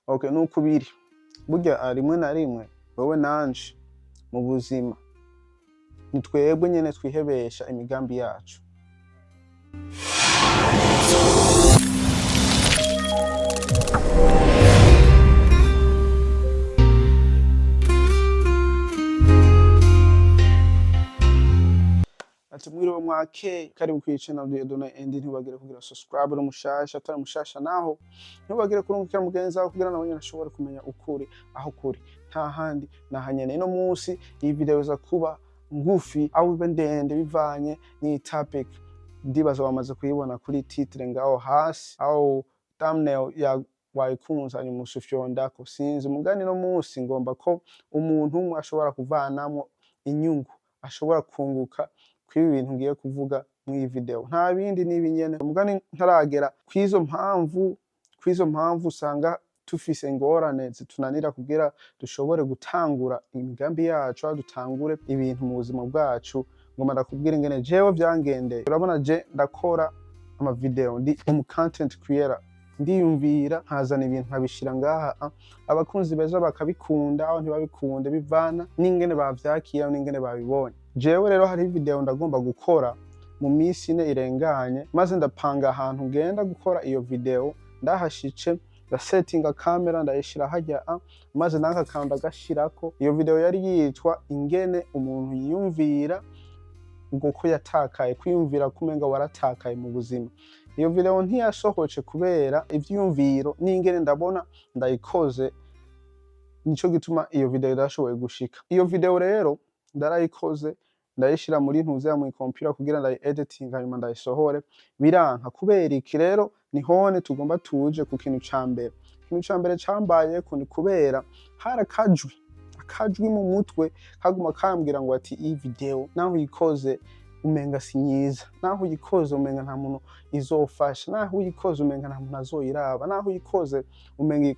Okay, nuko biri. Burya rimwe na rimwe wewe nanje mu buzima ni twebwe nyene twihebesha imigambi yacu. Ati mwiriwe mwake, karibu kuri channel ya Dieudonne Andy. Ntibagire kugira subscribe uri mushasha, atari mushasha naho ntibagire kurungikira mugenzi wawe kugira nawe nyene ashobore kumenya ukuri aho kuri, nta handi nahanyene. Ino munsi iyi video iza kuba ngufi aho ibe ndende bivanye n'iyi topic. Ndibaza wamaze kuyibona kuri titre ngaho hasi aho thumbnail ya wayikunze, hanyuma usufyondako. Sinzi mugani, no munsi ngomba ko umuntu umwe ashobora kuvanamwo inyungu, ashobora kunguka kw'ibi bintu ngiye kuvuga mw'iyi video. Nta bindi, n'ibi nyene. Mugani ntaragera kw'izo mpamvu usanga tufise ingorane zitunanira kugira dushobore gutangura imigambi yacu aho dutangure ibintu mu buzima bwacu, ngomba ndakubwira ingene jewe vyangendeye. Urabona, je ndakora ama video, ndi umu content creator, ndiyumvira nkazana ibintu nkabishira ngaha, abakunzi beza bakabikunda aho ntibabikunde, bivana n'ingene bavyakira n'ingene babibonye. Jewe rero hari video ndagomba gukora mu minsi 4 irenganye, maze ndapanga ahantu ngenda gukora iyo video. Ndahashice, ndasetinga kamera, ndayishira hajya, maze n'aka kantu ndagashirako. Iyo video yari yitwa ingene umuntu yiyumvira ngo ko yatakaye, kwiyumvira kumenga waratakaye mu buzima. Iyo video ntiyasohoce kubera ivyiyumviro n'ingene ndabona ndayikoze. Nico gituma iyo video idashoboye gushika. Iyo video rero ndarayikoze, ndayishira muri ntuze mu computer kugira ndayi editing, hanyuma ndayisohore, biranka. Kubera iki? Rero nihone tugomba tuje ku kintu ca mbere. Ikintu ca mbere cambayeko ni kubera hari akajwi mu mutwe kaguma kambwira ngo ati iyi video naho uyikoze umenga si nyiza, naho uyikoze umenga nta muntu izofasha, naho uyikoze umenga nta muntu azoyiraba, naho uyikoze umenga iyi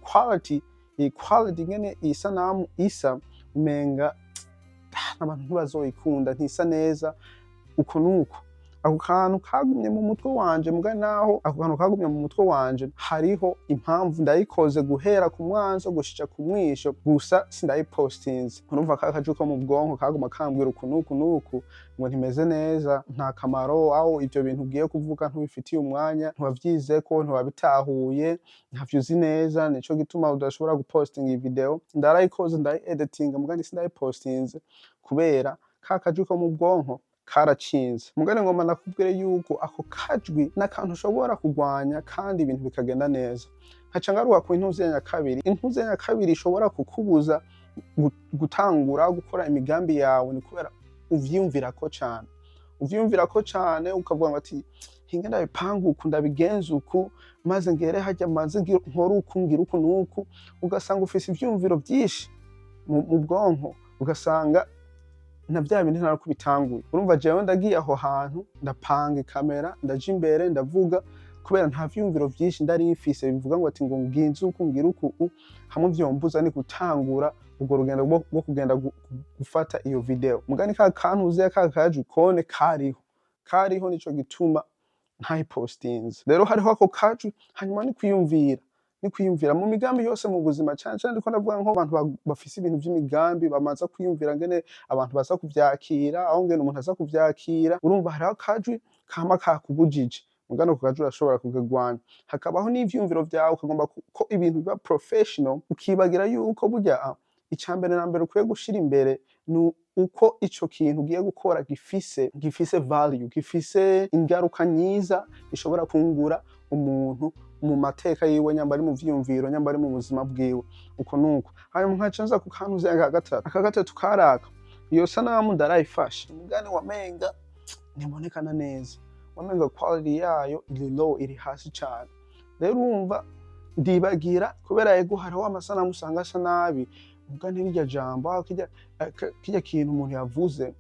quality ingene iyi sanamu isa umenga abantu ntibazoyikunda, ntisa neza, uko nuko. Ako kantu kagumye mu mutwe wanje. Muga naho ako kantu kagumye mu mutwe wanje, hariho impamvu ndayikoze guhera ku mwanzo gushika ku mwisho, gusa sindayipostinze. Urumva ka kajwi ko mu bwonko kaguma kambwira uku nuku nuku, ngo ntimeze neza, nta kamaro, aho ivyo bintu ugiye kuvuga ntubifitiye umwanya, ntiwavyizeko, ntiwabitahuye, ntavyo uzi neza, nico gituma udashobora gupostinga iyi video. Ndarayikoze, ndayi editinga, mugani sindayipostinze kubera ka kajwi ko mu bwonko karacinze. Mugani ngomba ndakubwire yuko ako kajwi n'akantu ushobora kugwanya kandi ibintu bikagenda neza. Nkaca ngaruka ku intuzenya kabiri. Intuzenya kabiri ishobora kukubuza gutangura gukora imigambi yawe ni kubera uvyiyumvirako cane, uvyiyumvirako cane, ukavuga ngo ati hinge ndabipanga uku, ndabigenza uku, maze ngere hajya, maze nkore uku, ngire uku nuku. Ugasanga ufise ivyiyumviro vyinshi mu bwonko, ugasanga na vya bindi ntarako bitanguye. Urumva, jewe ndagiye aho hantu, ndapanga ikamera, ndaja imbere, ndavuga, kubera nta vyiyumviro vyinshi ndari mfise bivuga ngo ati ngo nginze uku, ngire uku, hamwe vyombuza ni gutangura urwo rugendo rwo kugenda gufata iyo video. Mugani ka kantuze ka kajwi kone kariho, kariho, nico gituma ntayipostinze. Rero hariho ako kajwi. Hanyuma ni kwiyumvira mu migambi yose mu buzima, cane cane ndiko ndavuga nk'abantu bafise ibintu vy'imigambi, bamaze kwiyumvira ngene abantu baza kuvyakira, aho ngene umuntu aza kuvyakira. Urumva, hariho akajwi kama kakubujije, mugano ako kajwi urashobora kukagwanya. Hakabaho n'ivyiyumviro vyawe, ukagomba ko ibintu biba professional, ukibagira yuko burya ica mbere na mbere ukwiye gushira imbere ni uko ico kintu ugiye gukora gifise value, gifise ingaruka nyiza ishobora kungura umuntu mu mateka yiwe, nyamba ari mu vyiyumviro, nyamba ari mu buzima bwiwe, uko nuko. Hanyuma nkaca nza ku kantu aka gatatu. Aka gatatu karaka iyo sanamu ndarayifashe, umugani wamenga ntibonekana neza, wamenga quality yayo iri low, iri hasi cane. Rero urumva, ndibagira kubera ego hariho amasanamu usanga asa nabi, mugani rirya jambo aho kirya kintu umuntu yavuze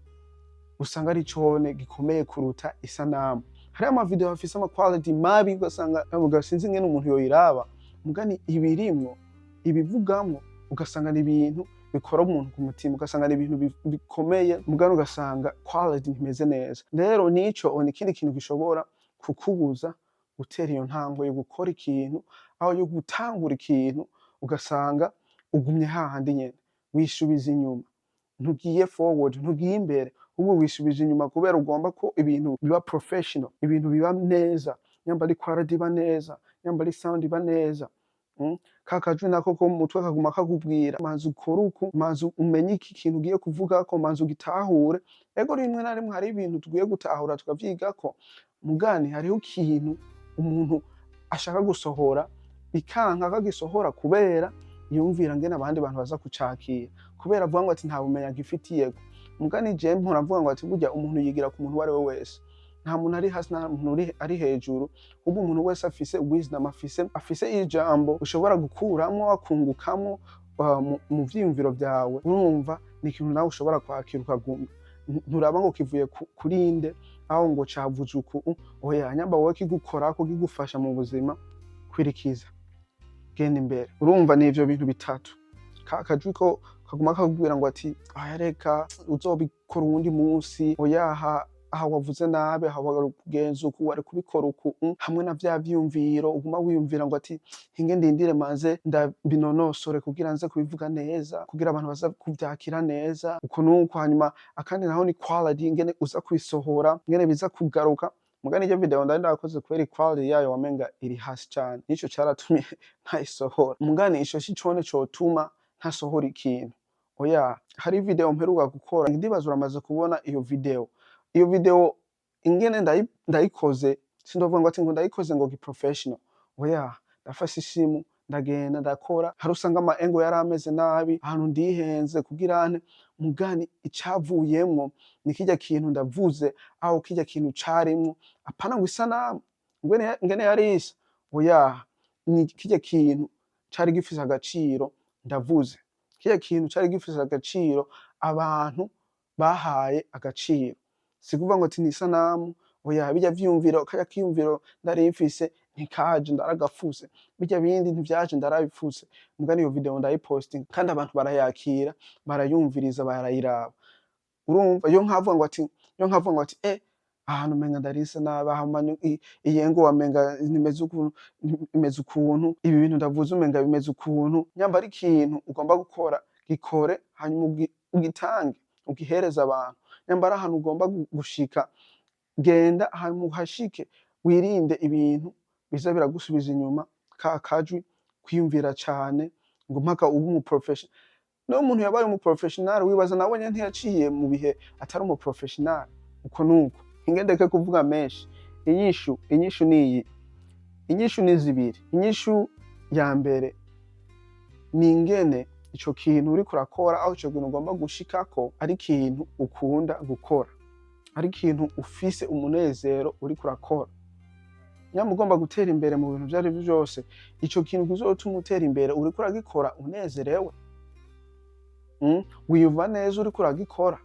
usanga ari cone gikomeye kuruta isanamu. Hariho amavideo afise ama quality mabi, ugasanga uvuga sinzi ingene umuntu yoyiraba, mugani ibirimwo ibivugamwo ugasanga ni ibintu bikora umuntu ku mutima, ugasanga ni ibintu bikomeye, mugani ugasanga quality ntimeze neza. Rero nico ni ikindi kintu gishobora kukubuza gutera iyo ntango yo gukora ikintu, aho yo gutangura ikintu. Ugasanga ugumye hahandi nyene, wisubiza inyuma, ntugiye forward, ntugiye imbere, ahubwo wisubije inyuma kubera ugomba ko ibintu biba professional, ibintu biba neza, nyamba ari quality iba neza, nyamba ari sound iba neza. Ka kajwi nako ko mu mutwe kaguma kakubwira: "Manza ukore uku, manza umenye iki kintu ugiye kuvugako, manza ugitahure." Ego, rimwe na rimwe hari ibintu tugiye gutahura tukavyigako, mugani hariho ikintu umuntu ashaka gusohora bikanka akagisohora kubera yumvira ngene abandi bantu baza kucakira, kubera avuga ngo ati nta bumenyi agifitiyeko. Mugani je mpora mvuga ngo ati burya umuntu yigira ku muntu uwo ari we wese. Nta muntu ari hasi, nta muntu ari hejuru, ahubwo umuntu wese afise wisdom, afise ijambo ushobora gukuramwo, akungukamwo mu vyiyumviro vyawe. Urumva ni ikintu nawe ushobora kwakira ukaguma nturaba ngo kivuye kuri nde, aho ngo cavuze uku. Oya, nyamba wowe kigukorako, kigufasha mu buzima, kwirikiza, genda imbere. Urumva ni ivyo bintu bitatu: ka kajwi ko kaguma kakubwira ngo ati aya reka uzobikora uwundi munsi, oyaha aha wavuze nabi, aha wagenza uku, wari kubikora uku, hamwe na vya vyiyumviro uguma wiyumvira ngo ati hinge ndindire manze ndabinonosore kugira nze kubivuga neza, kugira abantu baza kuvyakira neza, uku nuku. Hanyuma akandi naho ni quality, ingene uza kubisohora, ingene biza kugaruka. Mugani iryo video ndari ndakoze, kubera quality yayo wamenga iri hasi cane, nico caratumye ntayisohora. Mugani ico si cone cotuma ntasohora ikintu, oya. Hari video mperuka gukora, ndibaza uramaze kubona iyo video. Iyo video ingene ndayikoze, sindovuga ngo ati ngo ndayikoze ngo professional, oya. Ndafashe isimu, ndagenda ndakora, hari usanga ama angle yari ameze nabi, ahantu ndihenze kugira ante. Mugani icavuyemwo ni kirya kintu ndavuze, aho kirya kintu carimwo, apana ngo isanamu ngene yari isa, oya. Ni kirya kintu cari gifise agaciro ndavuze, kirya kintu cari gifise agaciro abantu bahaye agaciro. Si kuvuga ngo ati ni isanamu, oya. Birya vyiyumviro, karya kiyumviro nari mfise ntikaje, ndaragafuse, birya bindi ntivyaje, ndarabifuse. Mugani iyo video ndayipostinga kandi abantu barayakira, barayumviriza, barayiraba. Urumva iyo nkavuga ngo ati ahantu umenga ndarisa nabi, aha iyi angle wamenga nimeze ukuntu, imeze ukuntu, ibi bintu ndavuze umenga bimeze ukuntu. Nyamba ari ikintu ugomba gukora, gikore, hanyuma ugitange, ugihereze abantu. Nyamba ari ahantu ugomba gushika, genda hanyuma uhashike. Wirinde ibintu biza biragusubiza inyuma, ka kajwi kwiyumvira cane ngo mpaka ube umu professional. Niyo umuntu yabaye umu professional, wibaza nawe nyene ntiyaciye mu bihe atari umu professional? Uko nuko ingendeke kuvuga menshi. Inyishu niyi, inyishu ni zibiri. Inyishu ya mbere ni ingene ico kintu uriko urakora, aho ico kintu ugomba gushikako, ari ikintu ukunda gukora, ari ikintu ufise umunezero uriko urakora. Nyamba ugomba gutera imbere mu bintu ivyo arivyo vyose, ico kintu kizotuma utera imbere, uriko uragikora unezerewe, Wiyumva neza uriko uragikora,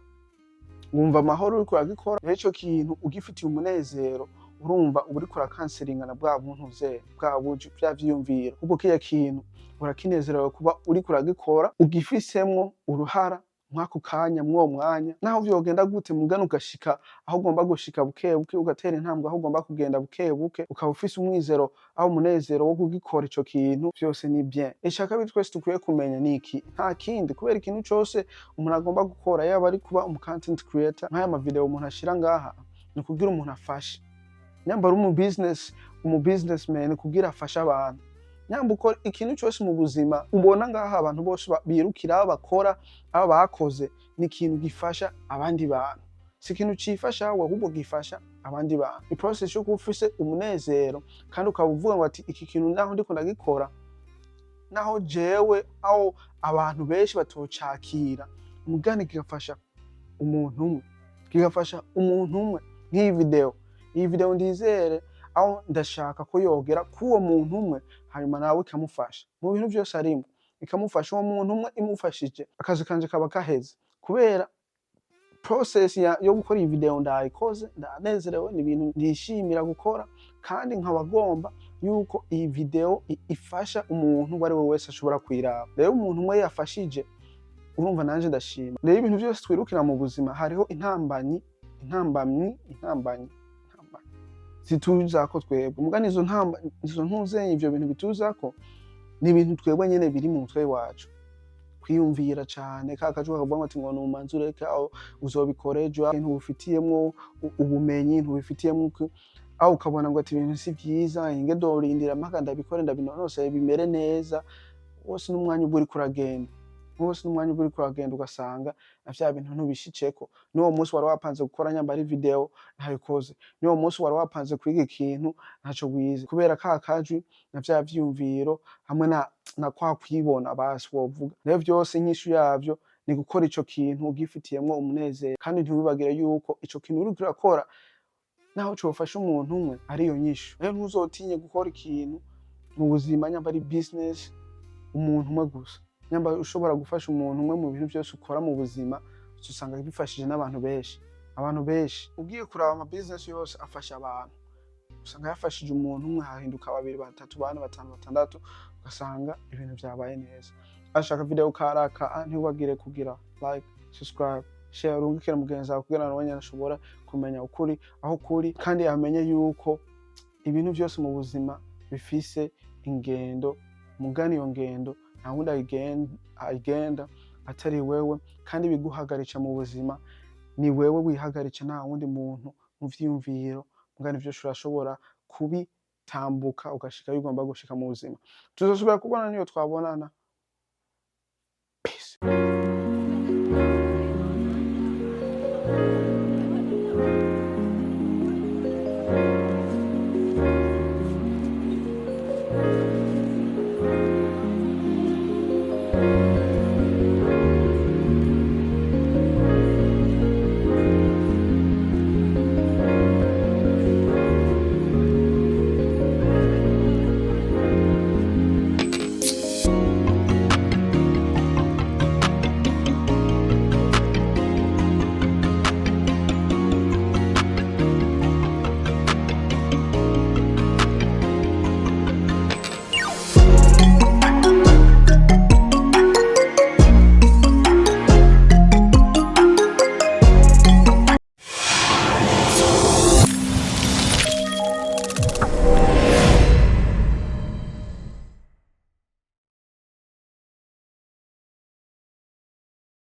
wumva amahoro uriko uragikora. Rero ico kintu ugifitiye umunezero, urumva uba uriko urakanseringana bwa buntu vye bwa buji vya vyiyumviro, kuko kiriya kintu urakinezerewe kuba uriko uragikora, ugifisemwo uruhara mw'ako kanya, mw'uwo mwanya. Naho vyogenda gute, mugani ugashika aho ugomba gushika buke buke, ugatera intambwe aho ugomba kugenda buke buke, ukaba ufise umwizero aho umunezero wo kugikora ico kintu, vyose ni bien. Ica kabiri twese dukwiye kumenya ni iki, nta kindi: kubera ikintu cose umuntu agomba gukora, yaba ari kuba umu content creator, nk'aya ma video umuntu ashira ngaha, ni ukugira umuntu afashe; nyamba ari umu businessman, kugira afashe abantu; nyamba ukora ikintu cyose mu buzima ubona ngaha abantu bose birukira, bakora, abo bakoze, ni ikintu gifasha abandi bantu. Si ikintu cifasha wowe, ahubwo gifasha abandi bantu. Ni process yo kuba ufise umunezero kandi ukaba uvuga ngo ati iki kintu naho ndiko ndagikora, naho jewe aho abantu benshi batocakira, mugani kigafasha umuntu umwe, kigafasha umuntu umwe. Nk'iyi video, iyi video ndizere aho ndashaka ko yogera k'uwo muntu umwe, hanyuma nawe ikamufasha mu bintu vyose arimwo, ikamufasha uwo muntu umwe. Imufashije, akazi kanje kaba kaheze, kubera process yo gukora iyi video ndayikoze ndanezerewe, ni ibintu ndishimira gukora, kandi nkaba agomba yuko iyi video ifasha umuntu uwo ari we wese ashobora kuyiraba. Rero umuntu umwe yafashije, urumva nanje ndashima. Rero ibintu vyose twirukira mu buzima, hariho intambanyi, intambamyi, intambanyi, intambanyi zituzako twebwe. Mugani izo ntamba, izo ntuzenye, ivyo bintu bituzako. Ni ibintu twebwe nyene biri mu mutwe wacu, kwiyumvira cane, ka kajwi kakuvuga ngo ati ngo numanze ureke, aho uzobikora ejo, ntubifitiyemwo ubumenyi, ntubifitiyemwo aho ukabona ngo ati ibintu si vyiza, inge ndorindira mpaka ndabikore, ndabinonosore, bimere neza. Wose n'umwanya uba uriko uragenda, wose n'umwanya uba uriko uragenda, ugasanga na vya bintu ntubishitseko. N'uwo munsi wari wapanze gukora nyamba ari video, ntabikoze. N'uwo munsi wari wapanze kwiga ikintu, ntaco wize, kubera ka kajwi na vya vyiyumviro hamwe na kwa kwibona. Basi wovuga rero vyose, inyishu yavyo ni gukora ico kintu ugifitiyemwo umunezero, kandi ntiwibagire yuko ico kintu uriko urakora, naho cofasha umuntu umwe, ariyo nyishu. Rero ntuzotinye gukora ikintu mu buzima, nyamba ari business, umuntu umwe gusa. Nyamba ushobora gufasha umuntu umwe mu bintu vyose ukora mu buzima, usanga bifashije n'abantu benshi, abantu benshi. Ugiye kuraba, ama business yose afasha abantu, usanga yafashije umuntu umwe, hahinduka babiri, batatu, bane, batanu, batandatu, ugasanga ibintu vyabaye neza. Ashaka video karaka, ntiwibagire kugira like, subscribe, share, urungikire mugenzi wawe kugira nawe nyene ashobora kumenya ukuri aho kuri, kandi amenye yuko ibintu vyose mu buzima bifise ingendo. Mugani iyo ngendo nta wundi ayigenda atari wewe, kandi biguhagaritsa mu buzima ni wewe wihagaritse, nta wundi muntu mu vyiyumviro. Mugani vyose urashobora kubitambuka, ugashika aho ugomba gushika mu buzima. Tuzosubira kubona niyo twabonana. Peace.